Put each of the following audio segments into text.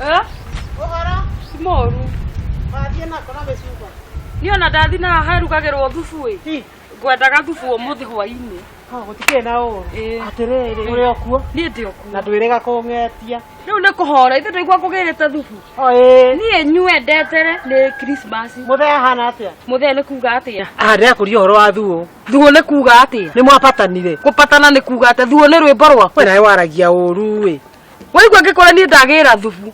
Eh? Ũhoro Ti moru. wathiĩ nako na mĩcungwa. Niĩ ona ndathi na haha herugagĩrwo thubu ĩ. Hi. Ngwendaga thubu ũmũthĩ hwainĩ. Oh, gũtikĩrĩ na ũru. Ĩĩ. Atĩrĩrĩ, ũrĩ o kuo Niĩ ndĩ o kuo. na ndwĩrĩga kũng'etia. Rĩu nĩ kũhora ithe ndaigua ngũgĩrĩte thubu. O ĩĩ. Niĩ nyue ndetere nĩ Christmas. Mũthee ahana atĩa? Mũthee nĩ kuga atĩa? Ah, ndĩrakũria ũhoro wa thuo. Thuo nĩ kuga atĩa? Nĩ mwapatanire. Kũpatana nĩ kuga atĩa? Thuo nĩ rwĩmbo rwakwa. We nawe waragia ũru ĩ. Waigua ngĩkora niĩ ndagĩra thubu.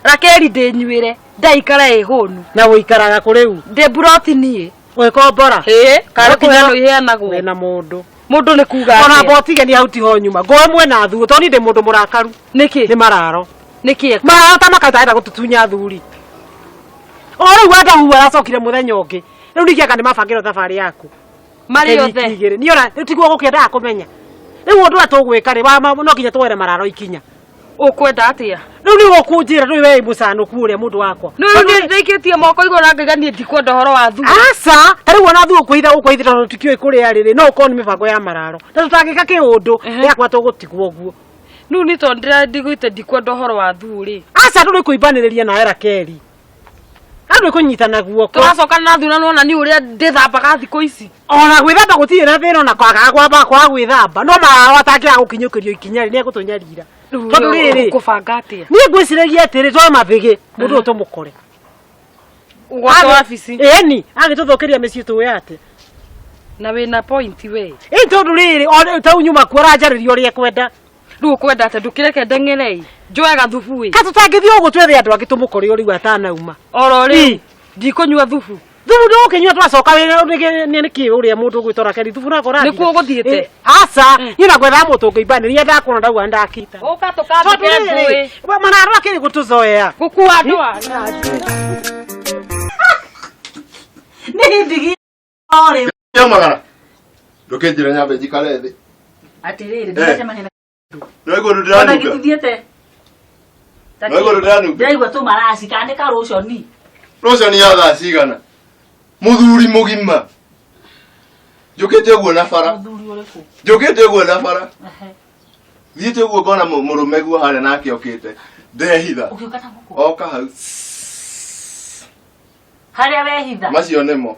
Rakeri ndĩnyuĩre ndaikara ĩ hũnu. Na ũikaraga kũ rĩu? Ndĩ mburoti niĩ. Ũgĩkombora? Ĩĩ, karĩ kinyano iheanagwo. Wĩna mũndũ. Mũndũ nĩ kuga Ona atĩa? mbotige hau tiho nyuma. Ngoe mwena thuo tondũ niĩ ndĩ mũndũ mũrakaru. Nĩkĩ? Nĩ mararo. Nĩkĩ? Mararo ta makaita arenda gũtũtunya athuri. O rĩu wandahu aracokire mũthenya ũngĩ. Rĩu ningĩ anga nĩ mabangĩrwo thabarĩ yaku. Marĩ Wiki othe. igĩrĩ. Niĩ ona rĩu tiguo gũkĩendaga kũmenya. Rĩu ũndũ ũrĩa tũgwĩka rĩ, no nginya tuoere mararo ikinya. Ũkwenda atĩa? Rĩu nĩ gũkũnjĩra ndũĩ we mũcanũku ũrĩa mũndũ wakwa. Nĩ rĩu niĩ ndĩikĩtie moko igũrũ na ngaiga niĩ ndikwenda ũhoro wa thubu. Aca, ta rĩu ona thuo kwĩhitha ũkwĩhitha tondũ tũtikĩũĩ kũrĩa rĩrĩ, no ũkorwo nĩ mĩbango ya mararo. Na tũtangĩka kĩũndũ, yakwa tũgũtigwo ũguo. Rĩu nĩ tondũ ndĩra ndigũite ndikwenda ũhoro wa thubu rĩ. Aca ndũrĩ kũimbanĩrĩria nawe Rakeli. Andũ kũnyitana guoko. Tũracokana na thuna nona ni ũrĩa ndĩthambaga thikũ ici. Ona gwĩthamba gũtirĩ na thĩna ona kwagaga kwamba kwaga gwĩthamba. No mararo atangĩaga gũkinyũkĩrio ikinya rĩ, nĩegũtũnyarira. Rĩu Tondũ rĩrĩ, ũkũbanga atĩa? niĩ ngwĩciragia atĩrĩ, twoe mathĩgĩ, mũndũ ũyũ tũmũkore. Gwake wabici. Ĩni, agĩtũthũkĩria mĩciĩ tũĩ atĩ. Na wĩna point we. Ĩ tondũ rĩrĩ, ona ta nyuma kuo aranjarĩria ũrĩa ekwenda. Rĩu ũkwenda atĩa ndũkĩreke ndeng'ere ĩ. Njoe gathubu ĩ. Ka tũtangĩthiĩ ũguo twethe andũ angĩ tũmũkore o rĩu atanauma. Oro rĩu Ĩ. ndikũnyua thubu. Thubu ndũgũkĩnyua twacoka wĩra nĩ kĩ ũrĩa mũndũ ũgwĩtwo Rakeli thubu nako ũrathira. Nĩkuo ũgũthiĩte? Ĩ, Aca, niĩ na gwethaga mũndũ ũngĩimbanĩria ndakuona ndauga nĩndakita. Ũka Tondũ tũkambĩke rĩrĩ, ngũĩ. mararo akĩrĩ gũtũzoea. Gũkua andũ a. Nĩ ndigi orĩ. Nyamagara. Ndũkĩnjĩre nyambe njikare thĩ. Atĩrĩrĩ, ndĩracemania na Nĩwaigua ũndũ ona ndĩranunga? gĩtithiĩte. Nĩwaigua ũndũ ndĩranunga? Ndĩraigua tũmaraci kana nĩ karũconi. Rũciũ ya thaa cigana? Mũthuri mũgima. Njũkĩte ũguo na bara. Mũthuri ũrĩkũ? Njũkĩte ũguo na bara. Ehe. Thiĩte ũguo ngona mũrũme guo harĩa nake okĩte. Ndehitha. Ũgĩũka na gũkũ. Oka hau. Harĩa wehitha. Macio nĩmo.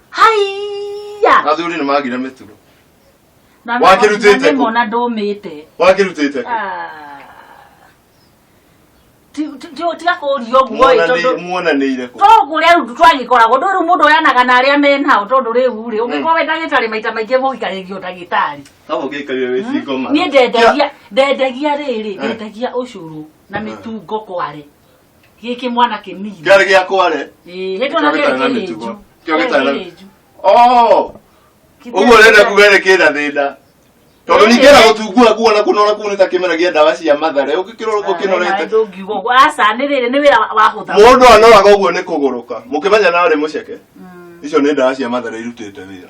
Haiya. Athuri nĩ magire mĩtugo. Na Wakĩrutĩte na kũ? nĩmo na ndũmĩte. Wakĩrutĩte kũ? Ah. Tiga kũũria ũguo ĩ tondũ Muonanĩire kũ? to kũrĩa rĩu twagĩkoragwo ndũ rĩu mũndũ oyanaga na arĩa menao tondũ rĩu rĩ ũngĩkorwo wĩ ndagĩtarĩ maita maingĩ mũikarĩrio ndagĩtarĩ. Kaba ũngĩikarire wĩ single mother. Niĩ ndendagia ndendagia rĩrĩ Eh. ndendagia ũcũrũ na mĩtungo kware gĩkĩ mwana kĩnini. Kĩarĩ gĩa kware. Ĩĩ hĩndĩ ona Kĩo kĩarĩ gĩtarĩ na mĩtugo. kĩhĩnju. Kĩo gĩtarĩ na- Kĩhĩnju. Oh! Ũguo ũrenda kuga nĩ kĩna thĩna. Tondũ ningĩ na gũtungua kuo na kũnora kũu nĩ ta kĩmera gĩa ndawa cia mathare. Ũngĩkĩrora ũguo kĩnorete. Ndũngiuga ũguo aca nĩ rĩrĩ nĩ wĩra wahũtha. Mũndũ anoraga ũguo nĩ kũgũrũka. Mũkĩmenya narĩ mũceke. Icio nĩ ndawa cia mathare irutĩte wĩra.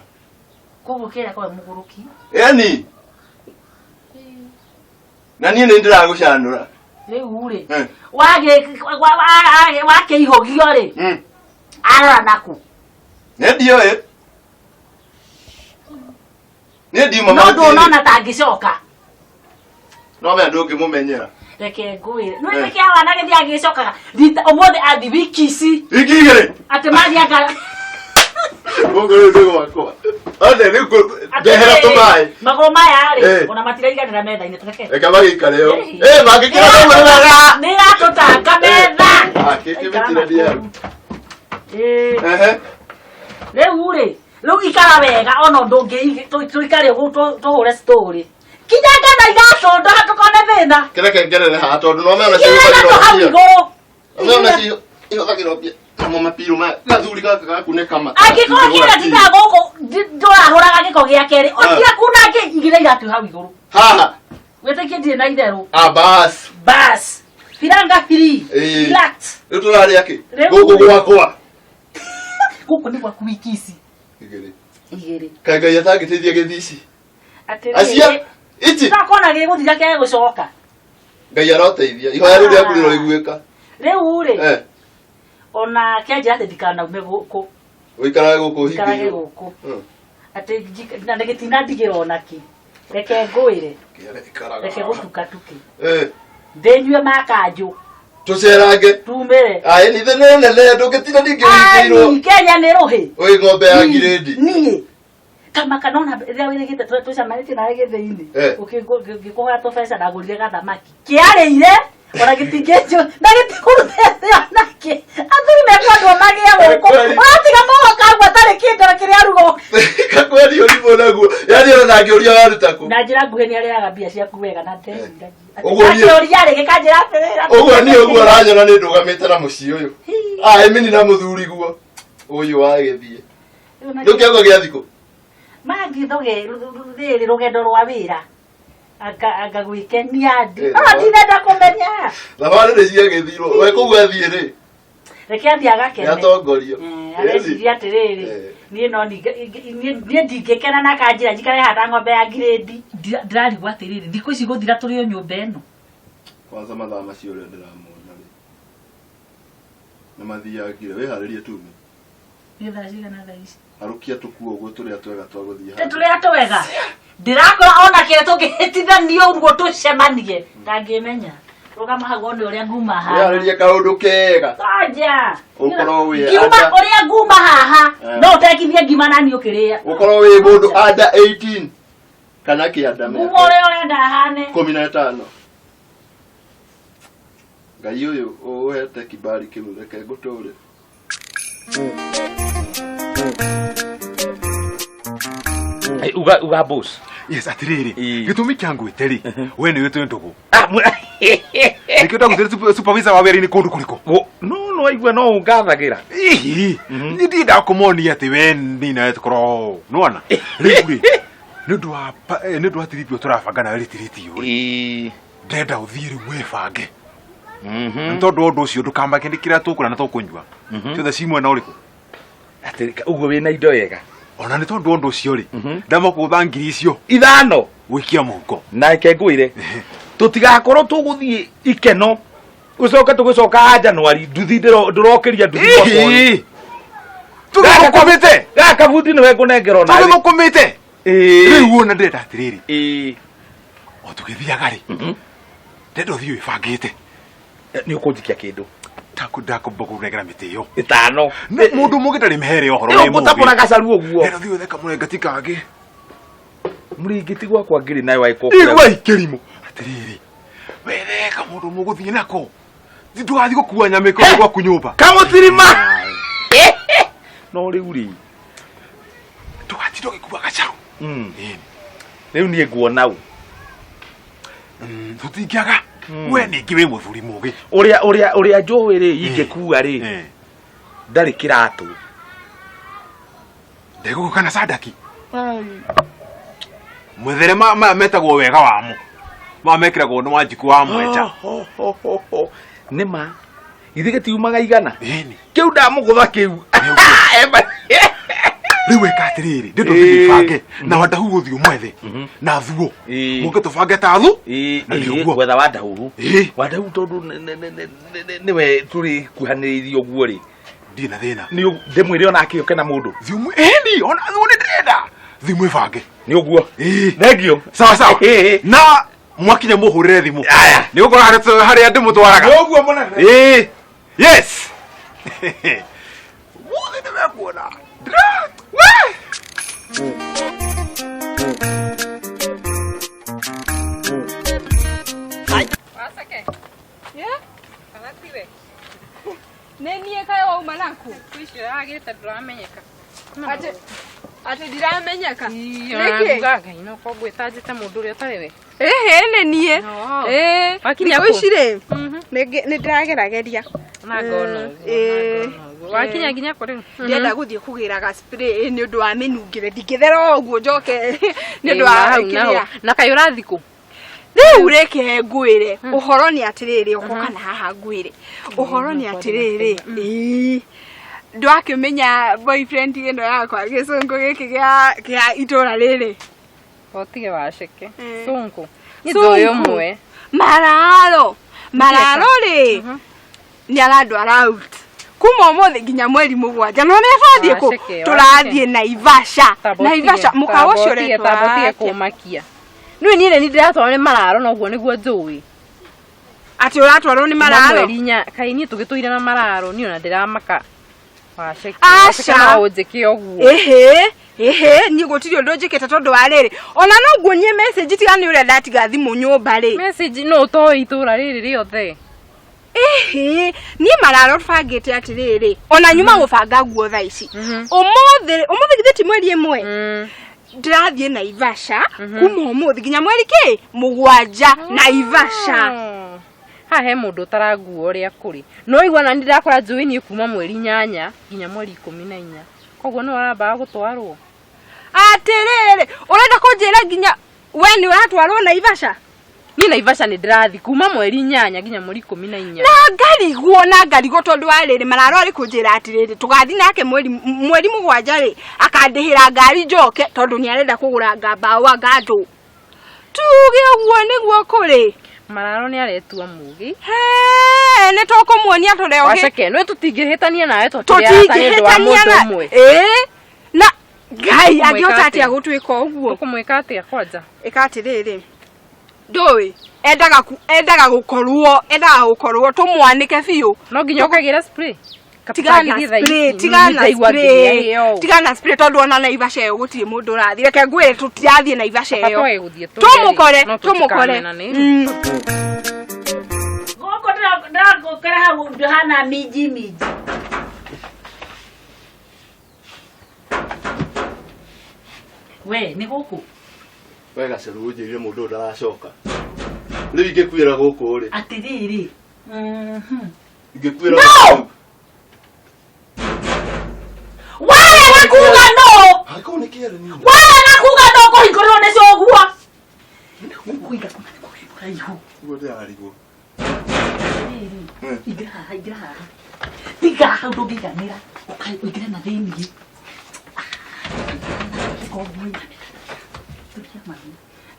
Koguo kĩrĩa kwa mũgũrũki. Ĩni. Na niĩ nĩ ndĩragũcanũra. Rĩu rĩ Eh. wakĩihũgio rĩ arora naku. Nĩ ndiũĩ. Niĩ ndiuma No mahuti-inĩ. ndũnona ta angĩcoka. No menya ndũngĩmũmenyera. Reke ngwĩre. Nĩ nĩkĩ wana gĩthiĩ agĩcokaga. Rita ũmũthĩ athi wiki ici Wiki igĩrĩ. atĩ mathianga Gũkũ rĩu nĩ gwakwa. Othe rĩu ndehera tũmaĩ. Magũrũ maya rĩ Eh. ona matiraiganĩra metha-inĩ tũreke. Reke magĩikare ho. Eh, mangĩkĩra ũguo nĩ wega. Nĩ iratũtanga metha. Ah, kĩkĩ mĩtire ndiaru. Ĩĩ. Ehe. Rĩu rĩ rĩu ikara wega ona ũndũ ũngĩ tũikare ũguo tũhũre story. Kinyanga na iratũ ndũkone thĩna. Kĩreke ngerere haha tondũ no mena Kinyanga tũ hau ciihũthagĩrwo mbia. igũrũ. No mena ciihũthagĩrwo mbia. Namo mapiru maya gathuri gaka gaku nĩ kama. Angĩkorwo kĩrĩa tindaga gũkũ ndũrahũraga gĩko gĩake rĩ ũtiga kuna ngĩ igĩra iratũ hau igũrũ. Haha. Wĩtĩkie ndirĩ na itherũ. Ah, bas. Bas. Firanga free. Ĩĩ. Relax. Rĩu tũrarĩa kĩ? Rĩu- Gũkũ gwakwa. Gũkũ nĩ gwaku wiki ici. Igĩrĩ. Igĩrĩ. Kaĩ Ngai atangĩteithia gĩthici. Atĩrĩrĩ. Acia. Ici. Ndakona gĩgũthira kĩage gũcoka. Ngai aroteithia. Ihoya rĩu rĩaku rĩroiguĩka. Rĩu rĩ Eh. ona kĩanjĩra atĩ ndikanaume gũkũ. Ũikarage gũkũ Ikarage ũhingĩirwo. gũkũ. Atĩ na gĩtinandigĩra onakĩ. Reke ngwĩre. Kĩare ikaraga. Reke gũtukatuke. Eh, Ndĩnyue makanjũ. tũcerange. Tumĩre. Ai, nithe nĩ nene ndũngĩtinda ningĩ ũhingĩirwo. Ai, Kenya nĩ rũhĩ. Wĩ ng'ombe ya ngirĩndi. Niĩ. Kamaka nona rĩrĩa wĩrĩgĩte tũcemanĩtie nawe gĩthĩinĩ. Eh. Ũkĩngũhoya tũbeca ndagũrire gathamaki. Kĩarĩire ona gĩtingĩnjũ na gĩtikũrutĩte onakĩ. Athuri mekwendwo magĩe gũkũ. Kweli. Ũratiga mũgoka ũguo atarĩ kĩndũ na kĩrĩa aruga. Kakweri ũrimũ naguo. Yaani ona ndangĩũria waruta kũ. Na njĩra nguhĩ nĩ arĩaga mbia ciaku wega na ndeciragia. Ũguo niĩ- Akĩũria rĩ gĩkanjĩra atĩrĩrĩ. Ũguo niĩ ũguo aranyona nĩ ndũgamĩte na mũciĩ ũyũ. Ai, mini na mũthuri guo. Ũyũ wagĩthiĩ. Rĩu kĩongo gĩa thikũ. Mangĩthoge rĩrĩ rũgendo rwa wĩra. Anga anga gwĩkenia ndi. Eh, Ona ndinenda kũmenya. Thabarĩ nĩ ciagĩthirwo. We kũu athiĩ rĩ. Reke athiĩ agakene. Nĩatongorio. Eh, areciria atĩrĩrĩ Eh. niĩ no niĩ ndingĩkena na kanjĩra njikare haha ta ng'ombe ya ngirĩndi. Ndĩrarigwo atĩrĩrĩ thikũ ici gũthira tũrĩ o nyũmba ĩno. Kwanza mathaa macio ũrĩa ndĩramona rĩ. Nĩ mathiangire. Wĩharĩrie tume. Nĩ thaa cigana thaa ici? Harũkia tũkuo ũguo tũrĩa twega twa gũthiĩ Tĩ tũrĩa twega. Ndĩrakora ona kĩrĩa tũngĩhĩtithanio ũguo tũcemanie ndangĩmenya. Rũgama hau wone ũrĩa nguma haha. Wĩharĩrie kaũndũ kega. Anja. Ũkorwo wĩ Ngiuma under- ũrĩa nguma haha Eh. no ũtekithie ngima nani ũkĩrĩa. Ũkorwo wĩ mũndũ under 18 kana kĩanda Nguma mĩaka ũrĩa ũrenda hane. 15. Ngai ũyũ ũhete kibali kĩu reke ngũtũre. Ai, uga uga boss Yes, atiriri. Ĩĩ. Gĩtũmi kĩa ngwĩte rĩ, we nĩwe twĩ ndũgũ. Ah, Nĩkĩo ndagũtĩre supervisor wa wĩra-inĩ kũndũ kũrĩkũ? No no aigua no ungathagira. Ihi, niĩ ndiendaga kũmonia atĩ we niĩ nawe tũkorwo nĩwona? Rĩu rĩ, nĩ ũndũ wa nĩ ũndũ wa trip ĩyo tũrabanga nawe retreat ĩyo rĩ, Ĩĩ. ndĩrenda ũthiĩ rĩu wĩbange. Mhm. Nĩ tondũ wa ũndũ ũcio ndũkamake nĩ kĩrĩa tũkũrĩa na tũkũnyua. Ciothe ci mwena ũrĩkũ? Atĩ ũguo wĩna indo wega. Ona nĩ tondũ wa ũndũ ũcio rĩ, ndamakũtha ngiri icio 5 wĩikia mũhuko. Na reke ngwĩre tũtigakorwo tũgũthiĩ ikeno ũcoke tũgĩcoka a Januari nduthi ndũrokĩria nduthi gwakwa. Ihi! Tũgĩthũkũmĩte! Gaka kabuti nĩwe ngũnengera ona Tũgĩthũkũmĩte! Ĩĩ. Rĩu ona ndĩrenda atĩrĩrĩ, Ĩĩ. o tũgĩthiaga rĩ, ndĩrenda ũthiĩ wĩbangĩte. Nĩ ũkũnjikia kĩndũ. Ndakũmba kũnengera mĩtĩ ĩyo. 5. Nĩ mũndũ mũngĩ ndarĩ mĩhere ũhoro Ĩyo ngũtabũra gacaru ũguo. Ndĩrenda ũthiĩ wethe kamũrengeti kangĩ. Mũrĩngĩti gwakwa ngĩrĩ nayo waĩkwo. Igua ikĩrimũ. Atĩrĩrĩ, wethe kamũndũ mũgũthiĩ nako. Ndũgathiĩ gũkua nyamĩko gwaku nyũmba. Kamũtirima. No rĩu rĩ. Ndũgatinda ũgĩkua gacaru. Ĩni. Rĩu niĩ nguona ũ. Tũtingĩaga. We ningĩ wĩ mũthuri mũgĩ. Ũrĩa ũrĩa ũrĩa njũĩ rĩ ingĩkua rĩ ndarĩ kĩratũ. Ndegũkũ kana sandaki. Mwethere maya metagwo wega wamo. Maya mekĩragwo nĩ Wanjikũ wa Mwenja. Ho, ho, ho, ho. Nĩ ma. Githĩ gĩtiumaga igana. Ĩni. Kĩu ndamũgũtha kĩu. Rĩu wĩka atĩrĩrĩ, ndĩrenda ũthiĩ wĩbange na Wandahu ũthiĩ ũmwethe na thuo. Mũke tũbange ta thu. Na nĩ ũguo. Gwetha Wandahuhu. Ĩĩ. Wandahuhu tondũ nĩwe tũrĩ kuhanĩrĩirie ũguo rĩ. Ndirĩ na thĩna. Nĩ ndĩmwĩre onake ũke na mũndũ. Thiĩ ũmwe ĩni ona thuo nĩ ndĩrenda. Thiĩ mwĩbange. Nĩ ũguo. Ĩĩ. Thengiũ. Sawa sawa. Ĩĩ. Na mwakinya mũhũrĩre thimũ. Aya. Nĩ gũkorwo harĩa ndĩmũtwaraga. Nĩ ũguo mũnene. Ĩĩ. Yes. Mũthĩ nĩ mekuona. We! Waceke. Yeah? Kana tiwe? Nĩ niĩ kaĩ wauma naku? Icio yagĩte ndũramenyeka. Atĩ atĩ ndiramenyeka. Nĩkĩ? Nĩkĩ? Ngai no ko ngwĩta njĩte mũndũ ũrĩa ũtarĩ we. Ĩhĩ nĩ niĩ. Ĩĩ. Wakinya Thikũ kũ? ici rĩ, nĩ ndĩragerageria. Na ngona ũguo, Ĩĩ. Wakinya nginya kũ rĩu? Ndĩrenda gũthiĩ kũgĩra ga spray nĩ ũndũ wa mĩnungĩre ndingĩthera o ũguo njoke nĩ ũndũ wa Hau naho. kĩrĩa. Na kaĩ ũrathiĩ kũ? Rĩu reke ngwĩre ũhoro nĩ atĩrĩrĩ ũko kana haha ngwĩre ũhoro nĩ atĩrĩrĩ ĩĩ ndwakĩmenya boyfriend ĩno yakwa gĩcũngũ gĩkĩ gĩa itũra rĩrĩ Ũtige waceke. Cũngũ. Niĩ ndũĩ ũmwe. Mararo mararo rĩ nĩ arandwara out Kuma ũmũthĩ nginya mweri mũgwanja no nĩ tũrathiĩ kũ? Waceke, Tũrathiĩ Naivasha. Naivasha mũkawa ũcio ũretwo tambotige atĩa? kũmakia nĩ niĩ nĩ ndĩratwarwo nĩ mararo na ũguo nĩguo njũĩ Atĩ ũratwarwo nĩ mararo? Mweri inya kaĩ niĩ tũgĩtũire na mararo niĩ ona ndĩramaka waceke Aca. waceke no ũnjĩke ũguo Ĩhĩ, ĩhĩ, niĩ gũtirĩ ũndũ njĩkĩte tondũ wa rĩrĩ ona no nguonie message tiga nĩ ũrĩa ndatiga thimũ nyũmba rĩ. Message no ũtoĩ itũra rĩrĩ rĩothe. Ĩhĩ, niĩ mararo bangĩte atĩrĩrĩ ona nyuma gũbanga nguo thaa ici ũmũthĩ ũmũthĩ githĩ ti mweri ĩmwe ndĩrathiĩ Naivasha kuma ũmũthĩ nginya mweri kĩ mũgwanja Naivasha. Haha he mũndũ ũtarangua ũrĩa kũrĩ no igua na ndĩrakora njũĩ niĩ kuma mweri inyanya nginya mweri ikũmi na inya koguo nĩ warambaga gũtwarwo Atĩrĩrĩ ũrenda kũnjĩra nginya we nĩ ũratwarwo Naivasha? Niĩ Naivasha nĩ ndĩrathiĩ kuma mweri inyanya nginya mweri ikũmi na inya na ngarigwo na ngarigwo tondũ wa rĩrĩ mararo arĩ kũnjĩra atĩrĩrĩ tũgathiĩ nake mweri mweri mũgwanja rĩ akandĩhĩra ngari njoke tondũ nĩ arenda kũgũra ngambaũ anga ndũ tuge ũguo nĩguo kũrĩ mararo nĩ aretua mũgĩ He, nĩ tũkũmuonia tũrĩa ũngĩ waceke nĩ tũtingĩhĩtania nawe tondũ tũrĩ arata nĩ ũndũ wa tũtingĩhĩtania mũndũ na ũmwe ĩĩ na ngai Tũkũmwĩka angĩhota atĩa atĩa? gũtwĩka ũguo tũkũmwĩka atĩa kwanja ĩka atĩrĩrĩ ndũĩ endaga ku- endaga gũkorwo endaga gũkorwo tũmwanĩke biũ no nginya ũkagĩra spray tigana spray tigana spray tigana spray tondũ ona Naivasha ĩyo gũtirĩ mũndũ ũrathiĩ reke ngwĩre tũtirathiĩ Naivasha ĩyo tũmũkore tũmũkore Gũkũ ndĩragũkora hau ndĩhana minji minji. We nĩ gũkũ We gaceru ũnjĩrire mũndũ ũyũ ndaracoka. Rĩu ingĩkuĩra gũkũ rĩ. atĩrĩrĩ. Ingĩkuĩra No! gũkũ. Warega kuga no. Angĩkorwo nĩ kĩere niĩ. Warega kuga no kũhingũrĩrwo nĩ coguo. Kũiga kuma nĩ kũraihu. Ũguo ndĩrarigwo. Ingĩra haha, ingĩra haha. Tiga hau ndũngĩiganĩra. Ũka ũingĩre na thĩiniĩ.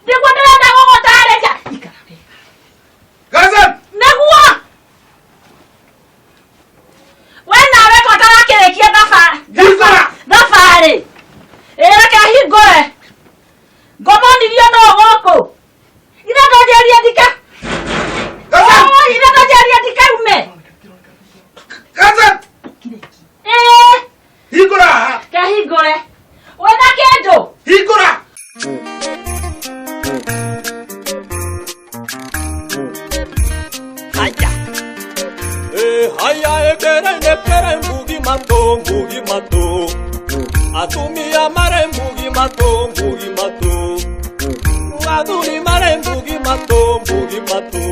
Nĩguo ndĩrenda gũgũtarĩria. Ikara wega. Gazen! Nĩguo. We nawe twatarakĩrĩkia thabarĩ. Hingũra! Thabarĩ. Ĩ reke hingũre. Ngomonirio no gũkũ. Ithe ndonjeria ndika. Oi, ithe ndonjeria ndikaume. Gazen! Ĩ, Hingũra haha! kehingũre. Wĩna kĩndũ? Hingũra! Haya. Haya ekere nekere mbugi mato mbugi mato. Atumia mare mbugi mato mbugi mato. Athuri mare mbugi mato mbugi mato.